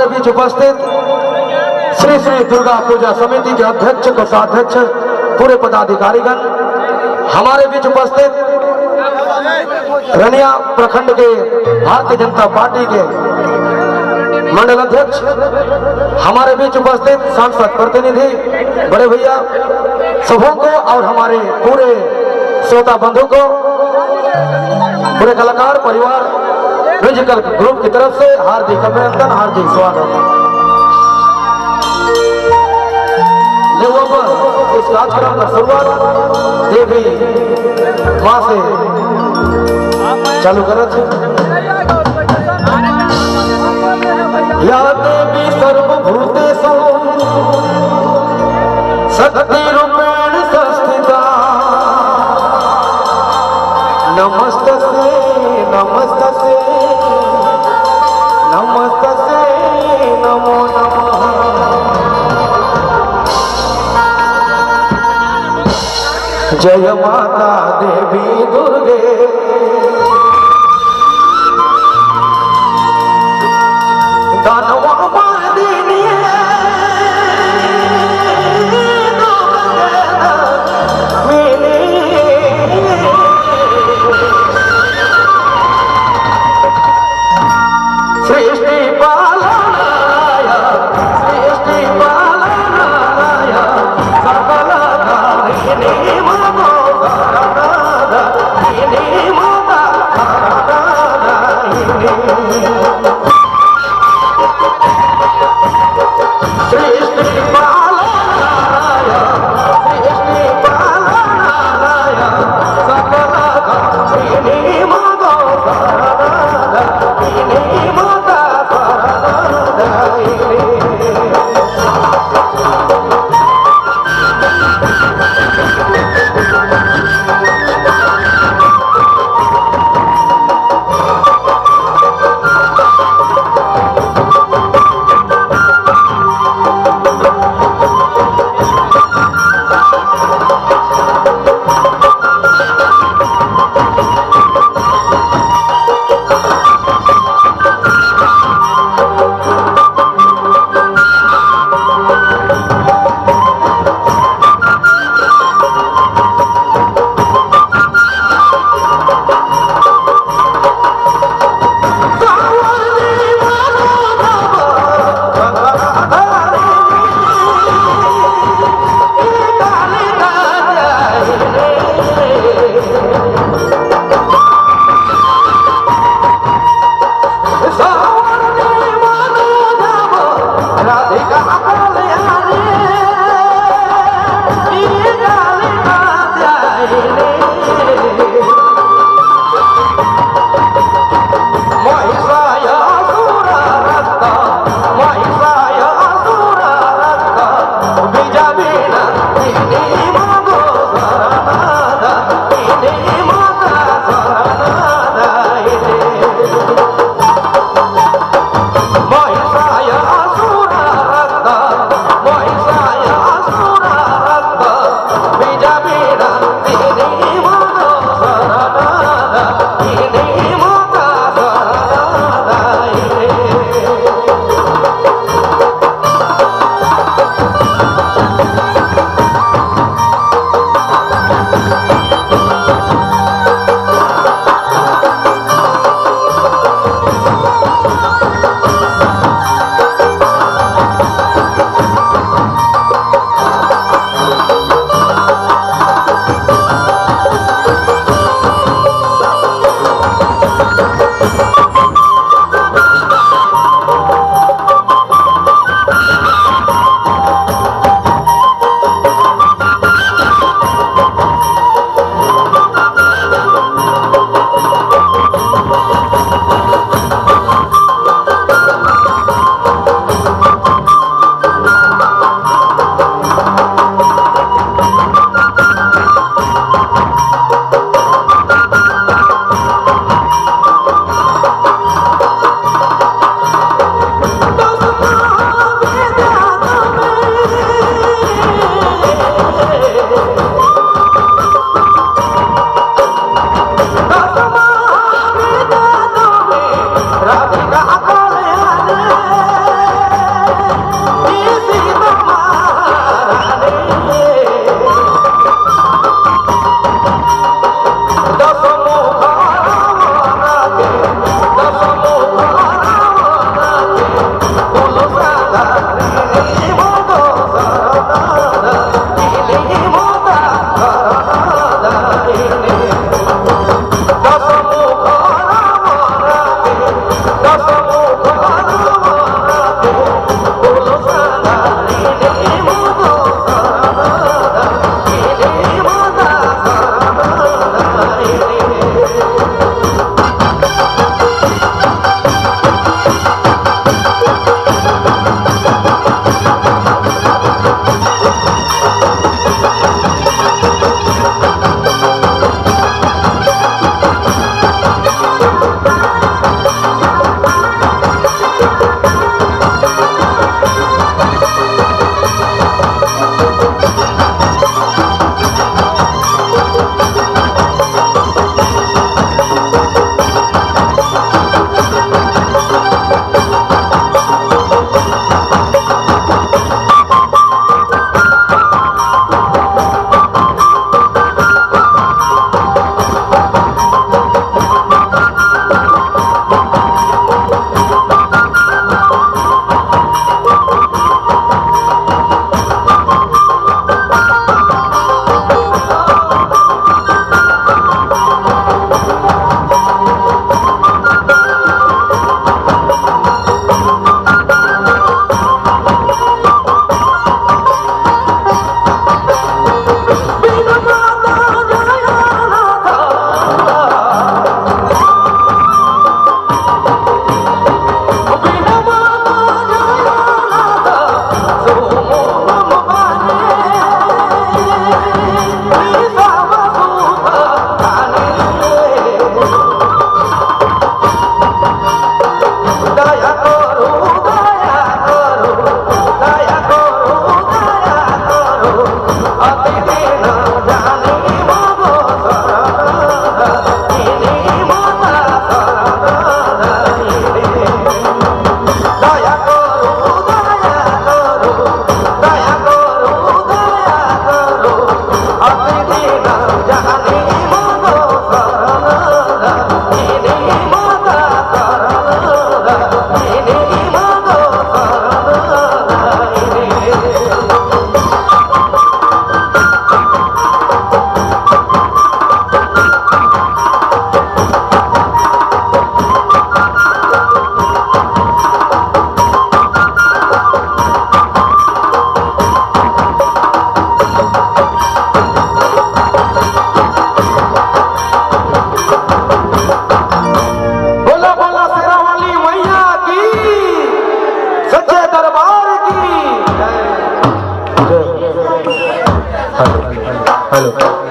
बीच उपस्थित श्री श्री दुर्गा पूजा समिति के अध्यक्ष, कोषाध्यक्ष, पूरे पदाधिकारीगण, हमारे बीच उपस्थित रनिया प्रखंड के भारतीय जनता पार्टी के मंडल अध्यक्ष, हमारे बीच उपस्थित सांसद प्रतिनिधि बड़े भैया सबों को और हमारे पूरे श्रोता बंधु को, पूरे कलाकार परिवार म्यूजिकल ग्रुप की तरफ से हार्दिक अभिनंदन, हार्दिक स्वागत। इस कार्यक्रम का शुरुआत देवी माँ से चालू करत है। या देवी सर्वभूतेषु शक्ति रूपेण संस्थिता, नमस्तस्यै नमस्तस्यै नमस्तस्यै नमो नमः। जय माता देवी दुर्गे। दानवा मर्दिनी सृष्टि पालनाय, सृष्टि पालनाय सकल कारिणी माता शरणदायिनी, माता शरणदायिनी। सृष्टि पालनाय, सृष्टि पालनाय सकल कारिणी माता शरणदायिनी, माता शरणदायिनी। हेलो।